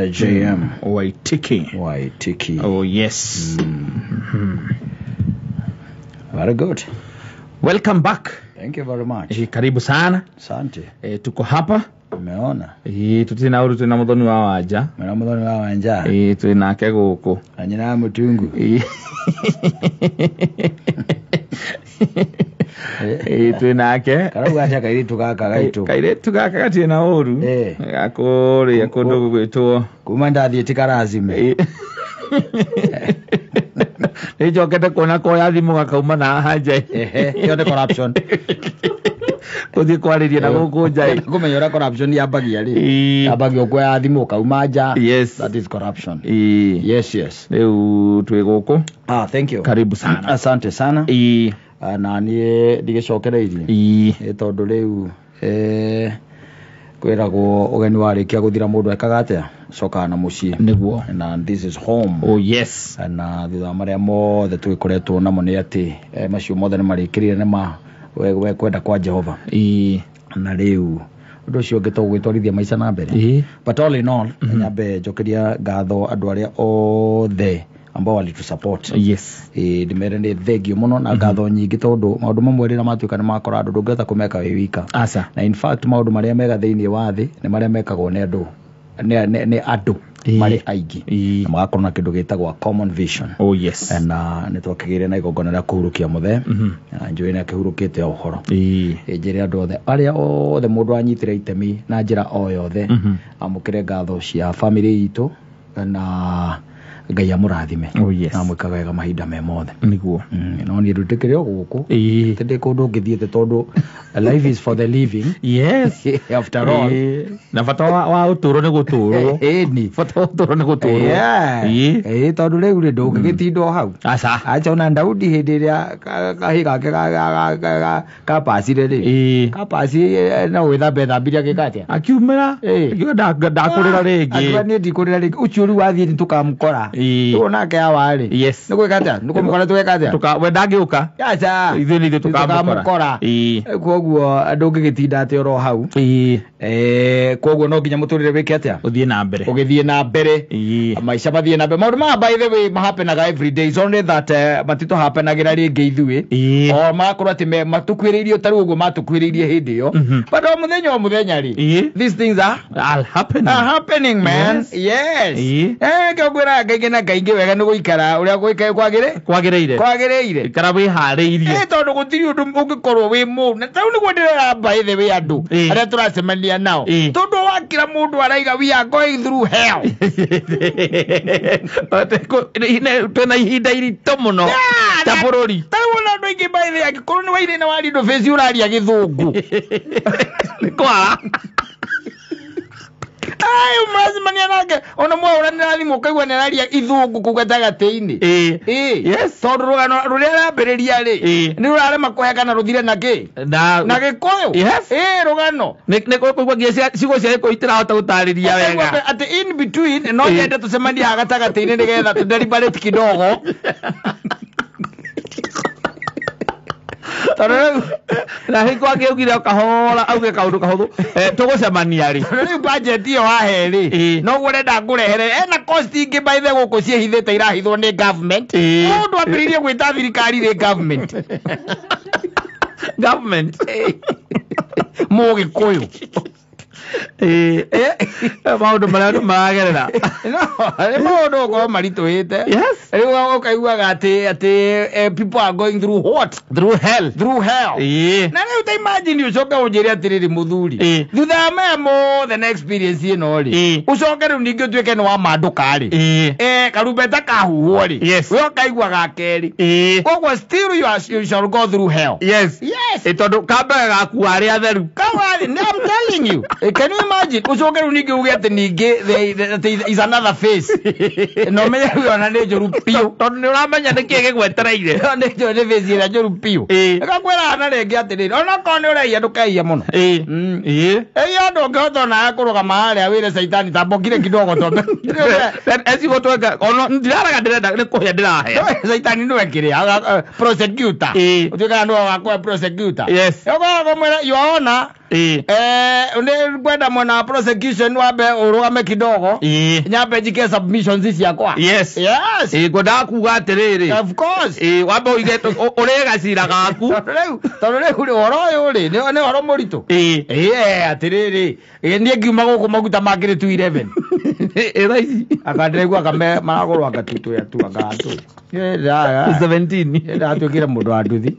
JM Waitiki. Waitiki. Oh yes. Very good. Welcome back. Thank you very much. Karibu sana. Asante. Tuko hapa. Umeona? Tutiri na uru twina muthoni wa wanja. Mwena muthoni wa wanja. Twi nake guku. Na nyina ya mutungu. Twi nake. Karauga atia kairitu gaka gaitu. Kairitu gaka gatirĩ na ũru. Gakũrĩa kũndũ gũgwĩtwo Kuma ndathiĩ ti karazime. Nĩ njokete kuona koya thimũ gakauma na haha nja. Ĩyo nĩ corruption. Gũthiĩ kwarĩria na gũkũ nja. Kũmenya ũrĩa corruption yambagia rĩ. Yambagia kuoya thimũ ũkauma nja. Yes. That is corruption. Yes, yes. Rĩu twĩ gũkũ. Ah, thank you. Karibu sana. Asante sana. Na niĩ ndigĩcokereirie. Tondũ rĩu kwĩragwo ũgeni warĩkia gũthira mũndũ ekaga atĩa? Cokaga na mũciĩ. Nĩguo. Na this is home. Oh yes. Na thutha wa marĩa mothe tũgĩkoretwo namo nĩ atĩ macio mothe nĩ marĩkĩrire nĩ ma we kwenda kwa Jehova. Na rĩu ũndũ ũcio ũngĩ tũgwĩtwarithia maica na mbere. But all in all, nyambe njokeria ngatho andũ arĩa othe ambao walitusupport. Yes. Ndĩmere nĩ thengio mũno na ngatho nyingĩ tondũ maũndũ mamwe rĩrĩa matuĩka nĩ makora andũ ndũngĩhota kũmeka wĩ wika. Aca. Na in fact maũndũ marĩa mega thĩinĩ wa thĩ nĩ marĩa mekagwo nĩ andũ nĩ andũ marĩ aingĩ. Na magakorwo na kĩndũ gĩtagwo common vision. Oh yes. Na nĩ twakĩgĩire na igongona rĩa kũhurũkia mũthee. Na njũĩ nĩ akĩhurũkĩte o ũhoro. Njĩre andũ othe arĩa othe mũndũ anyitire itemi na njĩra o yothe amũkĩre ngatho cia family itũ na Ngai amũrathime. Oh yes. Na amwĩkaga wega mahinda me mothe. Nĩguo. No niĩ ndũtĩkĩre o gũkũ. Ti ndĩ kũndũ ngĩthiĩte tondũ life is for the living. Yes. After all. Na bata wa ũtũũro nĩ gũtũũrwo. Ĩni. Bata wa ũtũũro nĩ gũtũũrwo. Tondũ rĩu rĩ ndũngĩgĩtinda o hau. Aca. Acha ona Daudi hĩndĩ ĩrĩa kahĩ gake kapacire rĩ. Kapaci no gwĩthamba ethambire agĩka atĩa? Akiumĩra. Akiuga ndakũrĩra rĩngĩ. Akiuga niĩ ndikũrĩra rĩngĩ. Ũcio rĩu wathiĩ nĩ tũkamũkora. Rĩu onake hawa rĩ. Yes. Nĩ gwĩka atĩa? Nĩ kũmũkora tũgeka atĩa? We ndangĩũka. Aca. Ithuĩ nĩ ithuĩ tũkamũkora. Koguo ndũngĩgĩtinda atĩ oro hau. Koguo no nginya mũtũrĩre wĩke atĩa? Ũthiĩ na mbere. Ũgĩthiĩ na mbere. Maica mathiĩ na mbere. Maũndũ maya by the way mahapenaga every day. It's only that matitũhapenagĩra rĩngĩ ithuĩ. O magakorwo atĩ matũkuhĩrĩirie ta rĩu ũguo matũkuhĩrĩirie hĩndĩ ĩyo. But o mũthenya o mũthenya rĩ. These things are happening. Are happening, man. Yes. Kĩo ngwĩraga kaingĩ na kaingĩ wega nĩ gũikara ũrĩa kwagĩrĩire. Kwagĩrĩire. Ikara wĩharĩirie. Tondũ gũtirĩ ũndũ ũngĩkorwo wĩ mũru. Na tarĩu nĩguo ndĩrera by the way andũ arĩa tũracemania nao. Tondũ wakira mũndũ araiga we are going through hell. Twĩna ihinda iritũ mũno ta bũrũri. Tarĩu ona andũ aingĩ by the way angĩkorwo nĩ wairĩ na warindo face ũraria gĩthũngũ. Nĩ kwara. Ai mũracemania nake ona mwahũranĩra thimũ ũkaigua nĩ araria ithũngũ kũu gatagatĩ-inĩ. Yes. Tondũ rũgano rũrĩa arambĩrĩria rĩ nĩ rũrarema kũhekana rũthire na kĩ? Na Gĩkũyũ. Yes. Rũgano. Nĩ kũigua nginya ciugo cia Gĩkũyũ itirahota gũtarĩria wega. Atĩ in between no nyende tũcemanie haha gatagatĩ-inĩ nĩgetha tũ deliberate kidogo. Tondũ na hingo angĩaugire o kahora auge kaũndũ kahũthũ tũgũcemania rĩ. Tondũ rĩu budget ĩyo wahe rĩ noguo ũrenda ngũrehere ena cost ingĩ by the gũkũ ciĩhithĩte irahithwo nĩ government. Mũndũ ambĩrĩirie gwĩta thirikari rĩ government. Government. Mũgĩkũyũ. Maũndũ marĩa andũ maragerera. No, nĩ maũndũ gũkorwo maritũhĩte. Yes. Rĩu ũkaiguaga atĩ people are going through what? Through hell. Through hell. Na rĩu ta imagine ũcoke ũnjĩre atĩrĩrĩ mũthuri. Thutha wa maya mothe na experience ĩno rĩ. Ũcoke rĩu ningĩ ũtuĩke nĩ wamandũka rĩ. Karumbeta kahuhwo rĩ. Yes. We ũkaigua ga kerĩ. Koguo still you shall go through hell. Yes. Yes. Tondũ kambere gakua arĩa atheru. Kau I'm telling you. Can you imagine? Ucoke rĩu ningĩ uge atĩ ningĩ is another face. No menye rĩu ona nĩ njũru biũ. Tondũ nĩ ũramenya nĩkĩĩ gĩgwetereire. Nĩ njũru nĩ face ĩrĩa njũru biũ. Ĩgakwĩra na rĩngĩ atĩrĩrĩ onakorwo nĩ ũraiya ndũkaiya mũno. Ĩyo ndũngĩhota ona kũrũgama harĩa wĩre caitani ta mbokire kidogo tondũ ecigũtweka ona ndiraraga ndĩrenda nĩ kũhĩa ndĩrahĩa. Caitani nĩwe kĩrĩa prosecutor. Ũtuĩkaga nĩwe wakũhe prosecutor. Yes. Ũkoragwo mwĩra your honor. Nĩ Ndũkwenda mwena wa prosecution wambe ũrũgame kidogo. Nyambe njike submissions ciakwa. Yes. Yes. Ngwendaga kuga atĩrĩrĩ. Of course. Wambe ũige ũrĩe gacira gaku. Tondũ rĩu ũhoro ũyũ rĩ nĩ ũhoro mũritũ. Atĩrĩrĩ niĩ ngiuma gũkũ maguta mangĩrĩ 211. Thaa ici. Anga ndĩraigua anga maragũrwo anga 2 tu anga 2. 217. Ndatuĩkire mũndũ wa nduthi.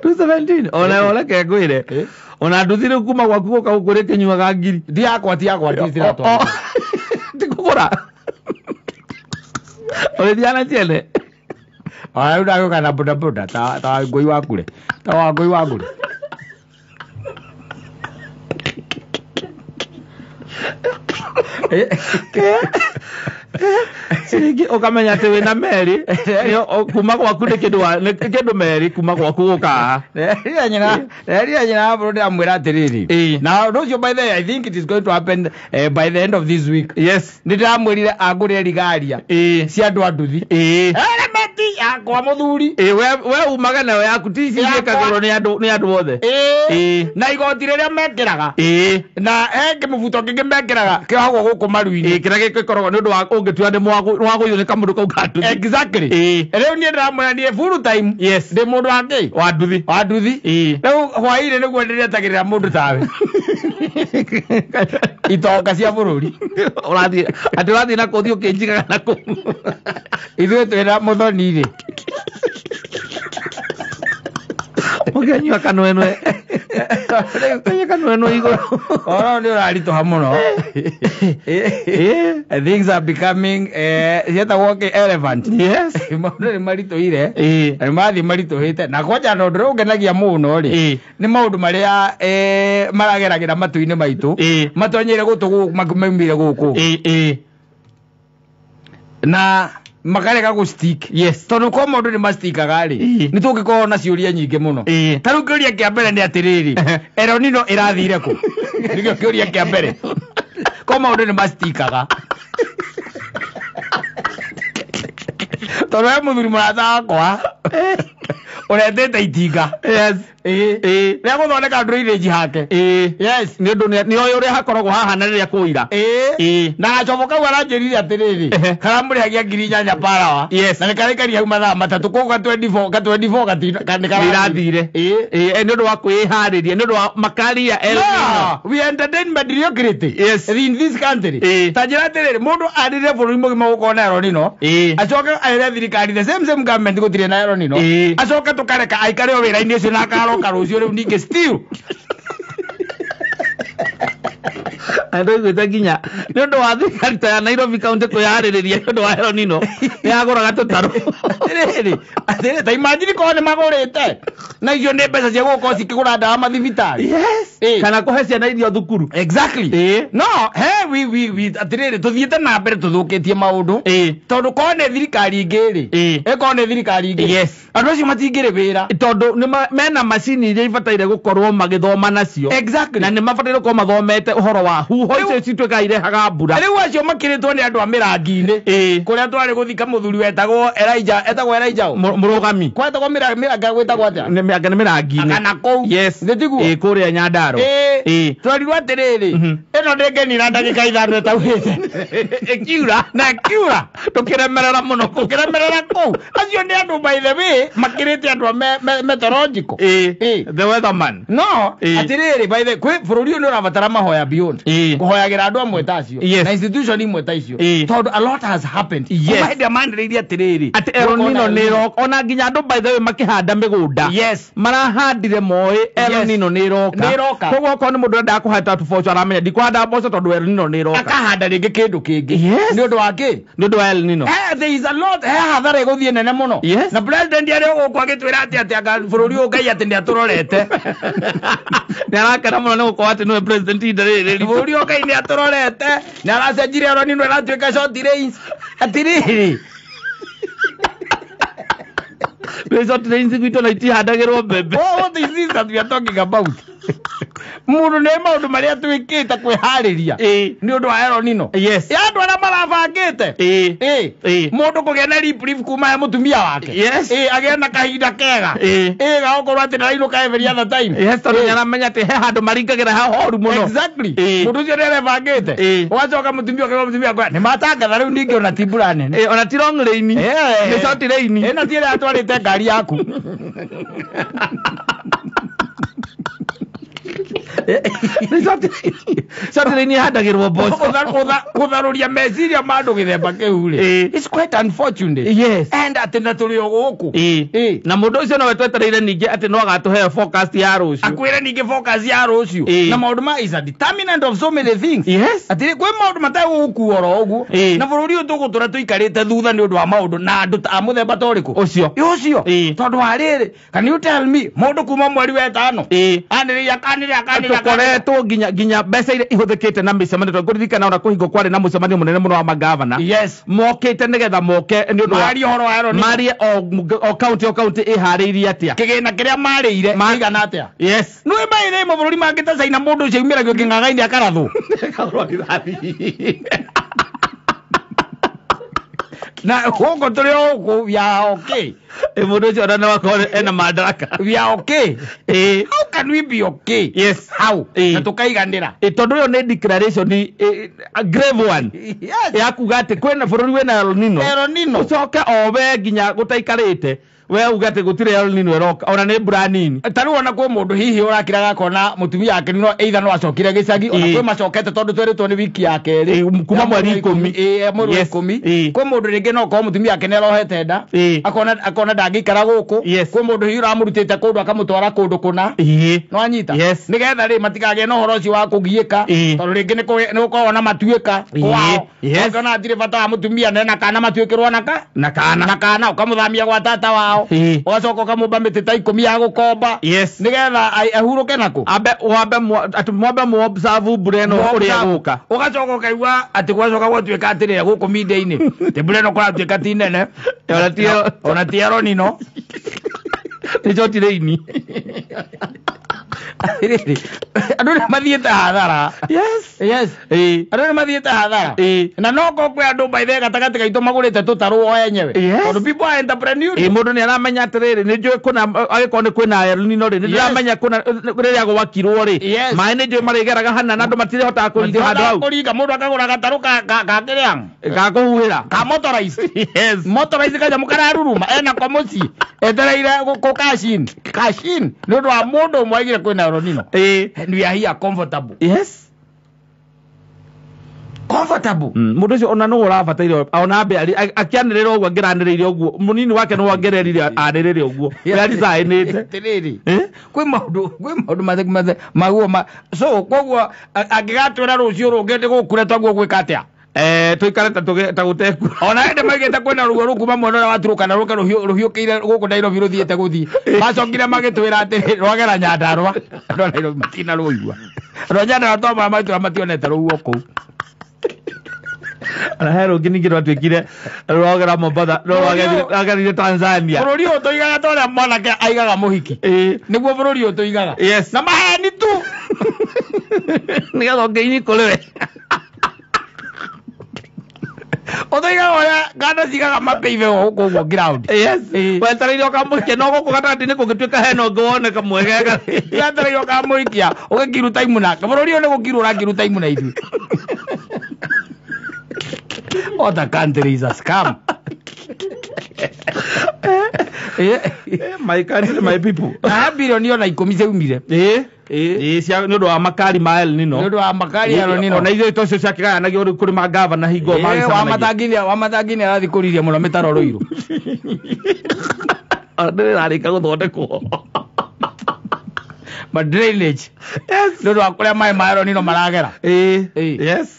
217. Ona ũreke ngwĩre. Ona nduthi rĩu kuma gwaku gũka gũkũ rĩkĩnyuaga ngiri. Ti yakwa ti Ti kũgũra. Ũrĩthiaga na ciene. Ona rĩu ndagĩũka na bodaboda ta ngũi wakure. Ta wa ngũi wakure. Ciringi ũkamenya atĩ wĩna meri kuma gwaku nĩ kĩndũ meri kuma gwaku gũka haha. Rĩrĩa nyina bro ndĩramwĩra atĩrĩrĩ. Na ũndũ ũcio by the way I think it is going to happen by the end of this week. Yes. Nĩ ndĩramwĩrire angũrĩre rigaria cia andũ a nduthi. Helmeti yakwa mũthuri. We umaga nayo yaku ti ici ciĩkagĩrwo nĩ andũ othe. Na igoti rĩrĩa mekĩraga. Na he kĩmũbuto kĩngĩ mekĩraga kĩohagwo gũkũ maru-inĩ. Kĩrĩa gĩkoragwo nĩ ũndũ wa ũngĩtua nĩ mwagũiywo nĩ kamũndũ kau ka nduthi. Exactly. Rĩu niĩ ndĩramwĩra niĩ full time. Yes. Ndĩ mũndũ wa kĩ? Wa nduthi. Wa nduthi. Rĩu hwaĩ-inĩ nĩguo ndĩretagĩrĩra mũndũ tawe. Itonga cia bũrũri. Ũrathiĩ atĩ ũrathiĩ na kũthiĩ ũkĩnjigaga na kũu. Ithuĩ twĩna mũthoni rĩ. Ũkĩnyua kanwenwe. Ũkĩnyua kanwenwe igũrũ. Ũhoro nĩ ũraritũha mũno. Things are becoming ciĩtagwo kĩ elephant. Yes. Maũndũ nĩ maritũhire. Na nĩ marathiĩ maritũhĩte. Na kwanja na ũndũ ũrĩa ũngenagia mũno rĩ nĩ maũndũ marĩa marageragĩra matũ-inĩ maitũ. Matonyeire gũtũ gũkũ maumire gũkũ. Na makarega gũ stick. Yes. Tondũ ko maũndũ nĩ mastikaga rĩ nĩ tũngĩkorwo na ciũria nyingĩ mũno. Ta rĩu kĩũria kĩa mbere nĩ atĩrĩrĩ El Nino ĩrathire kũ? Nĩkĩo kĩũria kĩa mbere. Ko maũndũ nĩ mastikaga. Tondũ he mũthuri mũrata wakwa ũretete itinga. Yes. Rĩa gũthondeka drainage hake. Yes. Nĩ ũndũ nĩ oĩ ũrĩa hakoragwo hahana rĩrĩa kũira. Na gacobo kau aranjĩrire atĩrĩrĩ karamũrĩhagia 8,000 per hour. Yes. Na nĩ karaikaria hau mathaa matatũ koguo ka 24 ka 24 nĩrathire. Nĩ ũndũ wa kwĩharĩria nĩ ũndũ wa makaria El Nino. We entertain mediocrity. Yes. In this country. Ta njĩra atĩrĩrĩ mũndũ arĩre bũrũri mũgima gũkorwo na El Nino. Acoke arĩre thirikari the same government gũtirĩ na El Nino. Acoke tũkareka aikare o wĩra-inĩ ũcio na akaroka rũciũ rĩu ningĩ still. Andũ aiguĩte nginya nĩ ũndũ wa thirikari ta ya Nairobi County kwĩharĩrĩria nĩ ũndũ wa El Nino nĩ yagũraga tũtarũ. Atĩrĩrĩ atĩrĩrĩ ta imagine korwo nĩ magũrĩte na icio nĩ mbeca cia gũkorwo cikĩgũra ndawa mathibitarĩ. Yes. Kana kũhe ciana irio thukuru. Exactly. No he we atĩrĩrĩ tũthiĩte na mbere tũthũkĩtie maũndũ. Tondũ korwo nĩ thirikari ingĩ rĩ ĩkorwo nĩ thirikari ingĩ. Yes. Andũ acio matingĩrĩ wĩra. Tondũ mena macini iria ibataire gũkorwo magĩthoma nacio. Exactly. Na nĩ mabataire gũkorwo mathomete ũhoro wa huho icio cituĩkaga irehaga mbura. Rĩu acio makĩrĩtwo nĩ andũ a mĩrangi-inĩ. Kũrĩa twarĩ gũthika mũthuri wetagwo Elijah etagwo Elijah Mũrũgami. Kwetagwo mĩranga gwĩtagwo atĩa? Nĩ mĩrangi-inĩ. Kana kũu. Yes. Nĩ tiguo? Kũrĩa Nyandarua. Twerirwo atĩrĩrĩ ĩno ndĩngenira ndagĩka 5 ĩtaugĩte. Ĩkiura. Na ĩkiura. Tũkĩremerera mũno kũu. Tũkĩremerera kũu. Acio nĩ andũ by the way makĩrĩte andũ a meteorological. The weatherman. No atĩrĩrĩ by the kwĩ bũrũri ũyũ nĩ ũrabatara mahoya beyond. Kũhoyagĩra andũ amwe ta acio. Na institution imwe ta icio. Tondũ a lot has happened. Yes. Kuma hĩndĩ ĩrĩa manĩrĩirie atĩrĩrĩ atĩ El Nino nĩ ĩroka. Ona nginya andũ by the way makĩhanda mĩgũnda. Yes. Marahandire moĩ El Nino nĩ ĩroka. Nĩ ĩroka. Koguo okorwo nĩ mũndũ ũrendaga kũhanda tũboco aramenya ndikũhanda mboco tondũ El Nino nĩ ĩroka. Akahanda rĩngĩ kĩndũ kĩngĩ. Yes. Nĩ ũndũ wa kĩ? Nĩ ũndũ wa El Nino. There is a lot. He hathara ĩgũthiĩ nene mũno. Yes. Na president arĩ o gũkũ agĩtwĩra atĩ anga bũrũri ũyũ Ngai atĩ nĩ atũrorete. Nĩ arakena mũno nĩ gũkorwo atĩ nĩwe president ihinda rĩrĩ rĩritũ. Bũrũri ũyũ Ngai nĩ atũrorete. Nĩ aracenjirie El Nino ĩratuĩka short rains. Atĩrĩrĩ. Nĩ short rains gwitũ na itihandagĩrwo mbembe. What is this that we are talking about? Mundu ne maundu maria twikite kwihariria ni undu wa El Nino. Yes. Ya andu aria marabangite. Mundu kugia na reprieve kuma ya mutumia wake. Yes. Agĩa na kahinda kega. Gagokorwo atĩ ndarainuka every other time. Yes, tondu nĩaramenya atĩ he handũ maringagĩra ha horu mũno. Exactly. Mundu ũcio nĩarebangĩte. Ũgacoka mũtumia ũkauga mũtumia akwa nĩ matangatha rĩu ningĩ ona ti mbura nene. Ona ti long rain. Nĩ short rain. Na ti ĩrĩa atwarĩte ngari yaku. Short rain ihandagĩrwo mboco. Gũtharũria meciria ma andũ gĩthemba kĩu rĩ. It's quite unfortunate. Yes. And atĩ na tũrĩ o gũkũ. Na mũndũ ũcio nowe twetereire ningĩ atĩ no agatũhe forecast ya rũciũ. Akwĩre ningĩ forecast ya rũciũ. Na maũndũ ma is a determinant of so many things. Yes. Atĩ kwĩ maũndũ mategũgũkua oro ũguo. Na bũrũri ũyũ tũgũtũra tũikarĩte thutha nĩ ũndũ wa maũndũ na andũ a mũthemba ta ũrĩkũ. Ũcio. Ũcio. Tondũ wa rĩrĩ, can you tell me mũndũ kuma mweri wa ĩtano. Anĩrĩria tukoretwo nginya mbeca iria ihũthĩkĩte na mĩcemanio tondũ ngũririkana ona kũhingo kwarĩ na mũcemanio mũnene mũno wa magavana. Yes. Mokĩte nĩgetha moke nĩ ũndũ wa marie ũhoro wa El Nino. Marie o county o county ĩharĩirie atĩa. Kĩgĩna kĩrĩa marĩire kĩigana atĩa. Yes. Nĩ maire mabũrũri mangĩ ta China mũndũ ũcio aumĩragio kĩng'ang'a-inĩ akarathwo. Na gũkũ tũrĩ o gũkũ we are okay. Mũndũ ũcio ona no akorwo ena madaraka. We are okay. How can we be okay? Yes. How? Na tũkaiganĩra. Tondũ ĩyo nĩ declaration a grave one. Yes. Ya kuga atĩ kwĩna bũrũri wĩna El Nino. El Nino. Ũcoke o we nginya gũtaikarĩte. We uge atĩ gũtirĩ El Nino ĩroka ona nĩ mbura nini. Ta rĩu ona kwĩ mũndũ hihi ũrakiraga akona mũtumia wake no either no acokire gĩcagi ona kwĩ macokete tondũ tweritwo nĩ wiki ya kerĩ kuma mweri 10. Mweri wa 10. Kwĩ mũndũ rĩngĩ no okorwo mũtumia wake nĩarohete nda akona ndangĩikara gũkũ. Kwĩ mũndũ hihi ũramũrutĩte kũndũ akamũtwara kũndũ kũna. No anyita. Nĩgetha rĩ matikagĩe na ũhoro ũcio wa kũgiĩka tondũ rĩngĩ nĩ gũkoragwo na matuĩka kwao. Ũkona hatirĩ bata wa mũtumia nena kana matuĩkĩrwo na kana na kana ũkamũthamia gwa tata wao. Ũgacoka ũkamũmba mĩtĩ ta 10 ya gũkomba. Yes. Nĩgetha ahurũke nako. Ambe mwambe mu observe mbura ĩno ũrĩa ĩgũka. Ũgacoka ũkaigua atĩ gwacoka gwatuĩka atĩrĩrĩ gũkũ mindia-inĩ. Atĩ mbura ĩno kũratuĩka ti nene. Ona ti El Nino. Nĩ short rain. Atĩrĩrĩ, andũ nĩ mathiĩte hathara. Yes. Yes. Andũ nĩ mathiĩte hathara. Na no korwo kwĩ andũ by the way gatagatĩ gaitũ magũrĩte tũtarũ o enyewe. Tondũ people are entrepreneurs. Mũndũ nĩ aramenya atĩrĩrĩ nĩ njũĩ kũna angĩkorwo nĩ kwĩna El Nino rĩ nĩ ndĩramenya kũna rĩrĩa gwakirwo rĩ maĩ nĩ njũĩ marĩgeraga hana na andũ matirĩhotaga kũringa handũ hau. Kũringa mũndũ akagũra gatarũ ka kĩrĩa ga kũhuhĩra ka motorized. Yes. Motorized kanyamũ kararuruma enako mũciĩ etereire gũ cash in. Cash in nĩ ũndũ wa mũndũ ũmwe aigire kwĩna El Nino. And we are here comfortable. Yes. Comfortable. Mũndũ ũcio ona nũ ũrabataire ona ambe akĩanĩrĩra ũguo angĩranĩrĩire ũguo mũnini wake no ongererire anĩrĩre ũguo we aricainĩte. Atĩrĩrĩ kwĩ maũndũ maguo so koguo angĩgatwĩra rũciũ rũngĩ nĩ gũkure twaguo gwĩka atĩa? Tũikare ta gũtekura. Ona hĩndĩ maigĩte kwĩna ruo rũkuma mwena ũrĩa wa Turkana rũke rũhiũkĩire gũkũ Nairobi rũthiĩte gũthiĩ. Macokire magĩtwĩra atĩ rwagera Nyandarũa. Andũ a Nairobi matina rũigua. Andũ a Nyandarũa to maya maitũra mationete rũhuho kũu. Ona he rũngĩ ningĩ rwatuĩkire rwagera Mombatha rwagerire Tanzania. Bũrũri ũyũ tũigaga ta ũrĩa mwanake aigaga mũhiki. Nĩguo bũrũri ũyũ tũigaga. Yes. Na maheni tu. Nĩgetha ũngĩinyi kũrĩ we. Ũtũigaga ũrĩa nganda cigaga mapĩibe gũkũ ũguo ground. Yes. Wetereire ũkamũhikia no gũkũ gatagatĩ-inĩ kũngĩtuĩka hena ũngĩ woneka mwegega. Wetereire ũkamũhikia ũgĩkiruta imu nake. Bũrũri ũyũ nĩ gũkirwo ũrakiruta imu na ithuĩ. What a country is a scam. My country, my people. Na bilioni ona 10 ciaumire. Cia nĩ ũndũ wa makari ma El Nino. Nĩ ũndũ wa makari ya El Nino. Ona ithuĩ tocio ciakĩgayanagio rĩu kũrĩ magavana hingo magĩcemanagia. Wa Matangi arathiĩ kũriria mũno mĩtaro Rũirũ. Ndĩrarĩka gũthondekwo. Ma drainage. Yes. Nĩ ũndũ wa kũrĩa maĩ ma El Nino maragera. Yes.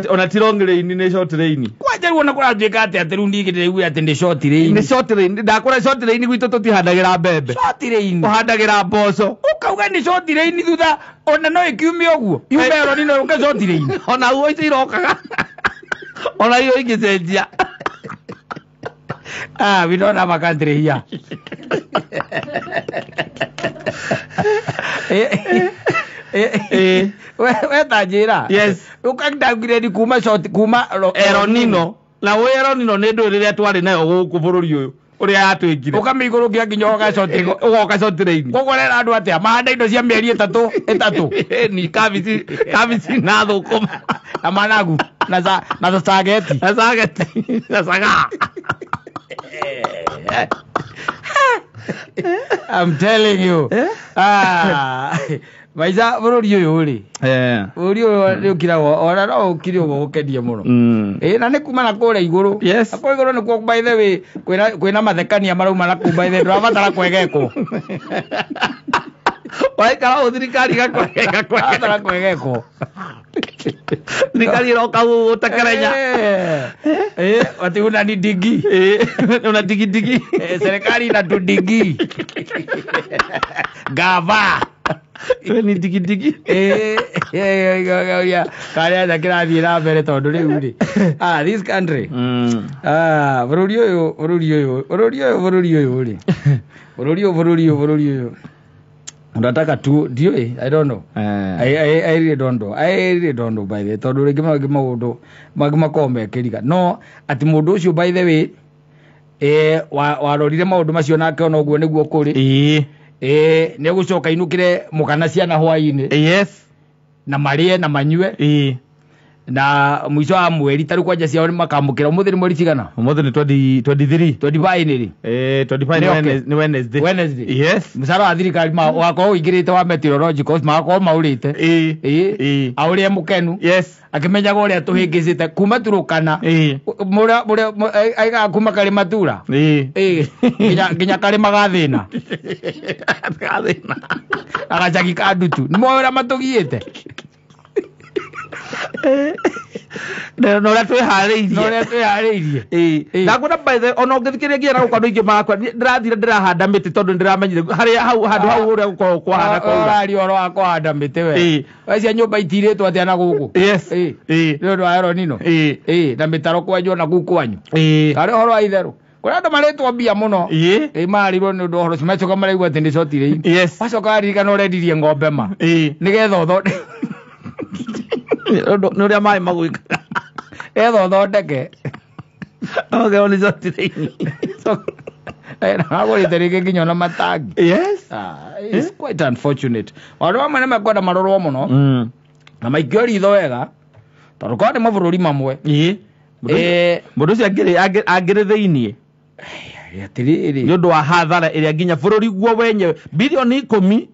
Ona ti long rain nĩ short rain. Kwanja rĩu ona kũratuĩka atĩ atĩ rĩu ningĩ ndĩraigua atĩ nĩ short rain. Nĩ short rain. Ndakũra short rain gwitũ tũtihandagĩra mbembe. Short rain. Ũhandagĩra mboco. Ũkauga nĩ short rain thutha ona no ĩkiume ũguo. Yume El Nino yũke short rain. Ona uo icio irokaga. Ona iyo ingĩcenjia. We don't have a country here. We ta njĩra. Yes. Ũka downgrade kuma short kuma El Nino. Na we El Nino nĩ ndũĩ rĩrĩa twarĩ nayo gũkũ bũrũri ũyũ ũrĩa yatwĩkire. Ũkamĩigũrũkia nginya ũgoka short. Ũgoka short rain. Koguo ũrera andũ atĩa? Mahanda indo cia mĩeri ĩtatũ. Ni kabici na thũkũma. Na managu na sageti. Na sageti. Na saga. I'm telling you. Ah, maica bũrũri ũyũ rĩ. Bũrũri ũyũ nĩ ũkiragwo ona no ũkire ũguo gũkenia mũno. Na nĩ kuma na kũrĩa igũrũ. Yes. Na kũrĩa igũrũ nĩkuo by the way kwĩna mathekania marauma na kũu by the way ndũrabatara kwegekwo. Waikara ũũ thirikari ĩgakwegeka. Ndũrabatara kwegekwo. Thirikari ĩroka gũtekerenya. Ati unanidigi. Unadigidigi. Serikali inatudigi. Gava. Ni digidigi. Karĩa nja kĩrathiĩ na mbere tondũ rĩu rĩ. Ah, this country. Ah, bũrũri ũyũ rĩ. Bũrũri ũyũ. Unataka tu ndiũĩ, I don't know. I really don't know. I really don't know by the way. Tondũ rĩngĩ mangĩ maũndũ mangĩ makoragwo mekĩriga. No atĩ mũndũ ũcio by the way warorire maũndũ macio nake ona ũguo nĩguo kũrĩ. Nĩ egũcoka inũkĩre mũka na ciana hwaĩ-inĩ. Yes. Na marĩe na manyue. Na mũico wa mweri tarĩu kwanja ciao nĩ makamũkĩra. Ũmũthĩ nĩ mweri cigana? Ũmũthĩ nĩ 23. 25 nĩ rĩ? 25 nĩ Wednesday. Wednesday. Yes. Mũcara wa thirikari ũgakorwo ũingĩrĩte wa meteorologicals magakorwo maũrĩte. Aũrĩe mũkenu. Yes. Akĩmenyaga ũrĩa tũhĩngĩcĩte kuma Turukana. Mũrĩa aigaga kuma Karĩmatura. Nginya karĩma ga thĩna. Gathĩna. Agacagi ka ndutu. Nĩ moĩ ũrĩa matũgiĩte. Na ũrĩa twĩharĩirie. Na ũrĩa twĩharĩirie. Ndakwĩra by the ona ũngĩthikĩrĩria nginya na gũkũ andũ aingĩ marakua ndĩrathire ndĩrahanda mĩtĩ tondũ nĩndĩramenyire harĩa hau handũ hau ũrĩa gũkoragwo kwahana kwaura. Ũraria ũhoro wa kũhanda mĩtĩ we. We cia nyũmba itirĩtwo atĩa na gũkũ? Yes. Nĩ ũndũ wa El Nino. Na mĩtaro kwenjwo na kũu kwanyu. Karĩ ũhoro wa itherũ. Kũrĩ andũ marĩtwo mbia mũno. Marĩirwo nĩ ũndũ wa ũhoro ũcio macoka maraigua atĩ nĩ short rain. Yes. Wacoka waririkana ũrendirie ng'ombe ma. Nĩgetha ũthondeke. Nĩ ũrĩa maĩ magũikara. Etha ũthondeke. Ogerwo nĩ short rain. Agũrĩte rĩngĩ nginya ona matangi. Yes. It's quite unfortunate. Maũndũ mamwe nĩ mekwenda marorwo mũno. Na maikio ritho wega. Tondũ korwo nĩ mabũrũri mamwe. Mũndũ ũcio angĩrĩ thĩiniĩ. Atĩrĩrĩ. Nĩ ũndũ wa hathara ĩrĩa nginya bũrũri guo wenyewe bilioni 10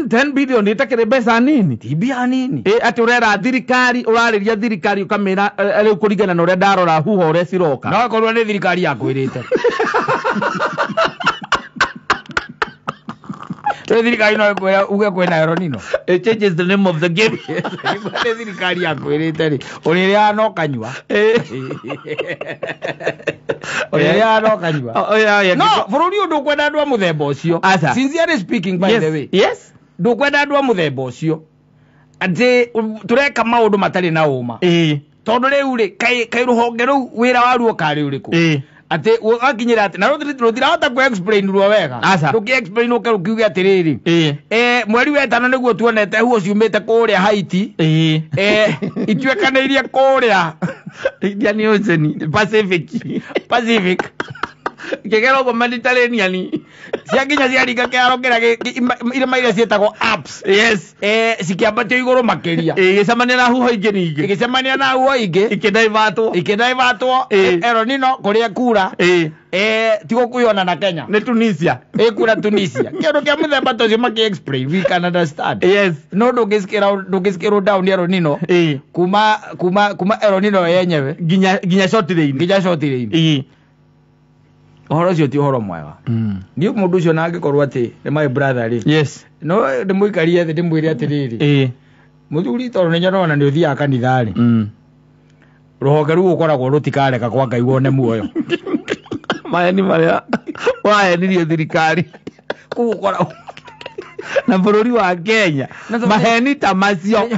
10 bilioni ĩtakĩrĩ mbeca nini. Ti mbia nini. Atĩ ũrera thirikari ũrarĩria thirikari ũkamĩra rĩu kũringana na ũrĩa ndarora huho ũrĩa ciroka. No ĩkorwo nĩ thirikari yakwĩrĩte. Nĩ thirikari no ĩkwĩra uge kwĩna El Nino. It changes the name of the game. Nĩ thirikari yakwĩrĩte rĩ. Ũrĩrĩaga na ũkanyua. Ũrĩrĩaga na ũkanyua. No, bũrũri ũyũ ndũkwenda andũ a mũthemba ũcio. Sincerely speaking by the way. Yes. Ndũkwenda andũ a mũthemba ũcio. Atĩ tũreka maũndũ matarĩ na ũma. Tondũ rĩu rĩ kaĩ rũhonge rũu wĩra waruo karĩ ũrĩkũ? Atĩ ũgakinyĩra atĩ na rũtirahota kũ explain ruo wega. Rũkĩ explain ũke rũkiuge atĩrĩrĩ. Mweri wa ĩtano nĩguo tuonete huo ciumĩte kũrĩa Haiti. Ituĩkanĩirie kũrĩa Indian Ocean, Pacific. Pacific. Kĩgera ũguo Mediterranean. Ciakinya ciaringa kĩharo kĩrĩa irĩma iria ciĩtagwo Alps. Yes. Cikĩambatio igũrũ makĩria. Igĩcemania na huho ingĩ ningĩ. Igĩcemania na huho ingĩ. Ikĩdaivatwo. Ikĩdaivatwo. El Nino kũrĩa kura. Ti gũkuĩona na Kenya. Nĩ Tunisia. Ĩkura Tunisia. Kĩndũ kĩa mũthemba ta ũcio makĩ explain we can understand. Yes. No ndũngĩscale down El Nino. Kuma El Nino yenyewe nginya short rain. Nginya short rain. Ũhoro ũcio ti ũhoro mwega. Niĩ mũndũ ũcio na angĩkorwo atĩ nĩ my brother rĩ. Yes. No ndĩmũikarie thĩ ndĩmwĩre atĩrĩrĩ. Mũthuri tondũ nĩ nyonaga nĩ ũthiaga kanitha rĩ. Rũhonge rũu ũkoragwo rũtikareka kwa Ngai wone muoyo. Maheni marĩa wahenirie thirikari. Kũu ũkoragwo na bũrũri wa Kenya. Maheni ta macio.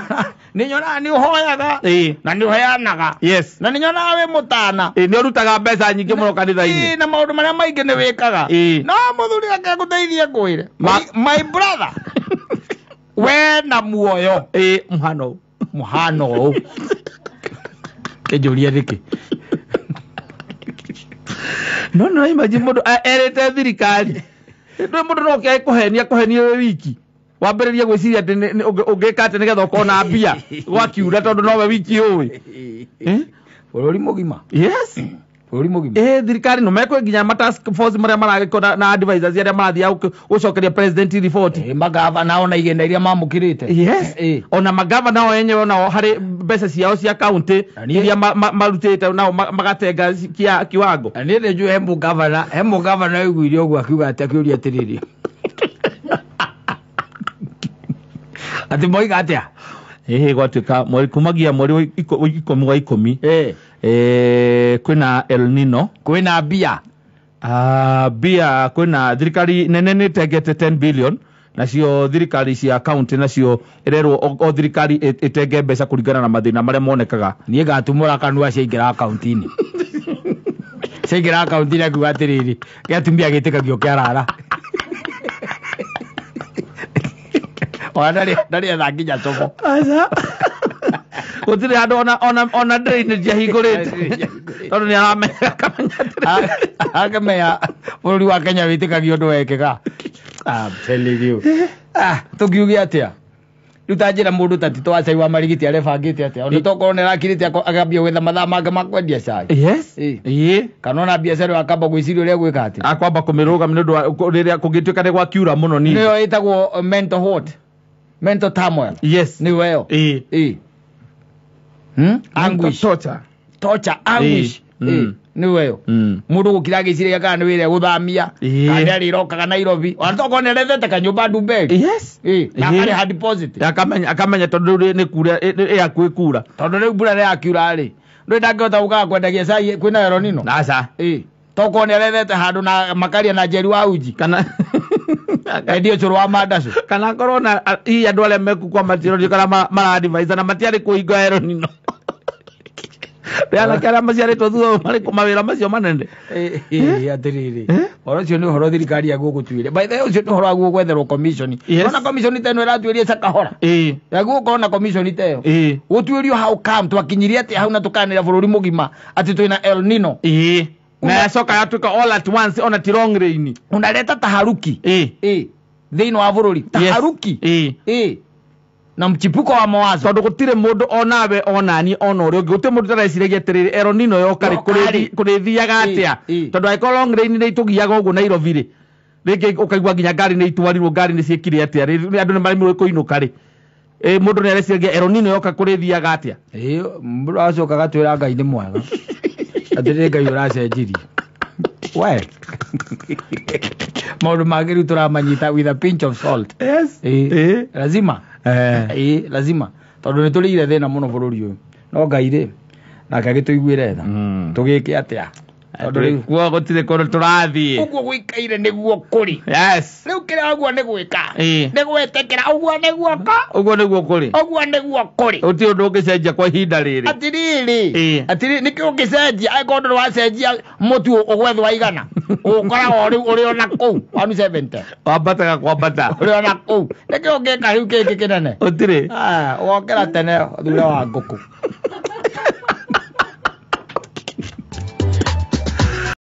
Nĩ nyonaga nĩ ũhoyaga. Na nĩ ũheanaga. Yes. Na nĩ nyonaga wĩ mũtana. Nĩ ũrutaga mbeca nyingĩ mũno kanitha-inĩ. Na maũndũ marĩa maingĩ nĩ wĩkaga. No mũthuri reke ngũteithie ngwĩre. My brother. We na muoyo. Muhano. Muhano. Kĩnjũria nĩkĩ? No imagine mũndũ erĩte thirikari. Ndũ mũndũ no kĩae kũhenia wĩ wiki. Wambĩrĩrie gwĩciria atĩ ũngĩka atĩ nĩgetha ũkona mbia gwakiura tondũ nowe wiki ũĩ. Bũrũri mũgima. Yes. Bũrũri mũgima. Thirikari no mekwe nginya ma task force marĩa maragĩkwo na advisors arĩa marathiĩ gũcokeria president report. Magavana ona igĩna iria mamũkĩrĩte. Yes. Ona magavana o enyewe onao harĩ mbeca ciao cia county iria marutĩte nao magatenga kiwango. Na niĩ nĩnjũĩ he mũgavana waiguire ũguo akiuga atĩ akĩũria atĩrĩrĩ. Atĩ moiga atĩa? Gwatuĩka mweri kumagia mweri wa 10 wa 10. Kwĩna El Nino. Kwĩna mbia. Mbia kwĩna thirikari nene nĩ ĩtengete 10 billion nacio thirikari cia county nacio ĩrerwo o thirikari ĩtenge mbeca kũringana na mathĩna marĩa monekaga. Niĩ ngatumũra kanua ciaingĩra akaunti-inĩ. Ciaingĩra akaunti-inĩ akiuga atĩrĩrĩ, gĩatumia gĩtĩkagio kĩarara. Ona ndarĩ etha nginya cobo. Aca. Gũtirĩ handũ ona drainage yahingũrĩte. Tondũ nĩ aramenya akamenya atĩrĩrĩ. Akamenya bũrũri wa Kenya wĩtĩkagio ũndũ wekĩka. I'm telling you. Tũngiuge atĩa? Rĩu ta njĩra mũndũ ta Tito wa cai wa Marigiti arebangĩte atĩa? Ona tokorwo nĩ arakirĩte akambia gwetha mathaa mangĩ ma kwendia cai. Yes. Kana ona biacara ĩyo akamba gwĩciria ũrĩa gwĩka atĩa? Akwamba kũmĩrũgamia nĩ ũndũ wa rĩrĩa kũngĩtuĩka nĩ gwakiura mũno ningĩ. Nĩyo ĩtagwo mental what? Mental turmoil. Yes. Nĩyo ĩyo. Anguish. Torture. Anguish. Nĩyo ĩyo. Mũndũ gũkira agĩciria kana nĩ wĩra gũthamia, kana nĩarĩrokaga Nairobi. Ona tokorwo nĩarethete kanyũmba Ndumberi. Yes. Na akarĩha deposit. Akamenya tondũ rĩu nĩ kura ĩ hakuhĩ kura. Tondũ rĩu mbura nĩ yakiura rĩ, ndũĩ ndangĩhota gũkaga kwendagia cai kwĩna El Nino. Aca. Tokorwo nĩarethete handũ na makaria na Njeri wa uji. Kana endio cũrũ wa mandacu. Kana akorwo na hihi andũ arĩa meku kwa matirorio kana mara-advise na matiarĩ kũhingo El Nino. Anake arĩa maciarĩtwo thutha marĩ kũ mawĩra macio manene. Atĩrĩrĩ, ũhoro ũcio nĩ ũhoro thirikari yaguo gũtuĩria. By the way, ũcio nĩ ũhoro waguo gwetherwo commission. Ona commission ta ĩno ĩratuĩria cakahora. Yaguo gũkorwo na commission ta ĩyo. Gũtuĩrio how come twakinyirie atĩa hau na tũkanĩra bũrũri mũgima atĩ twĩna El Nino. Na yacoka yatuĩka all at once ona ti long rain. Unaleta taharuki. Thĩinĩ wa bũrũri. Taharuki. Na mchipuko wa mawazo. Tondũ gũtirĩ mũndũ onawe onani ona ũrĩa ũngĩ gũtirĩ mũndũ ũtareciragia atĩrĩrĩ El Nino yoka rĩ kũrĩthiaga atĩa. Tondũ angĩkorwo long rain nĩ itũgiaga ũguo Nairobi rĩ, rĩngĩ ũkaigua nginya ngari nĩ itwarirwo ngari nĩ ciĩkire atĩa rĩ, andũ nĩ maremirwo kũinũka rĩ. Mũndũ nĩ areciragia El Nino yoka kũrĩthiaga atĩa. Mũndũ acoka agatwĩra Ngai nĩ mwega. Atĩrĩrĩ Ngai ũracenjirie. We. Maũndũ mangĩ rĩu tũramanyita with a pinch of salt. Yes. Lazima. Lazima. Tondũ nĩ tũrĩire thĩna mũno bũrũri ũyũ. No Ngai rĩ, nake agĩtũiguĩre tha. Tũgĩke atĩa? Tondũ rĩu kuo gũtirĩ kũndũ tũrathiĩ. Ũguo gũikaire nĩguo kũrĩ. Yes. Rĩu kĩrĩa ũguo nĩ gwĩka. Nĩ gwĩtĩkĩra ũguo nĩguo ka. Ũguo nĩguo kũrĩ. Ũguo nĩguo kũrĩ. Gũtirĩ ũndũ ũngĩcenjia kwa ihinda rĩrĩ. Atĩrĩrĩ. Atĩrĩrĩ nĩkĩ ũngĩcenjia angĩkorwo ndũrĩ wacenjia mũtu ũgwethwo igana. Ũkoraga rĩu ũrĩ ona kũu 170. Wambataga kwambata. Ũrĩ ona kũu. Nĩkĩ ũngĩka rĩu kĩngĩ kĩnene? Gũtirĩ. Ũgokĩra tene thutha wa ngũkũ.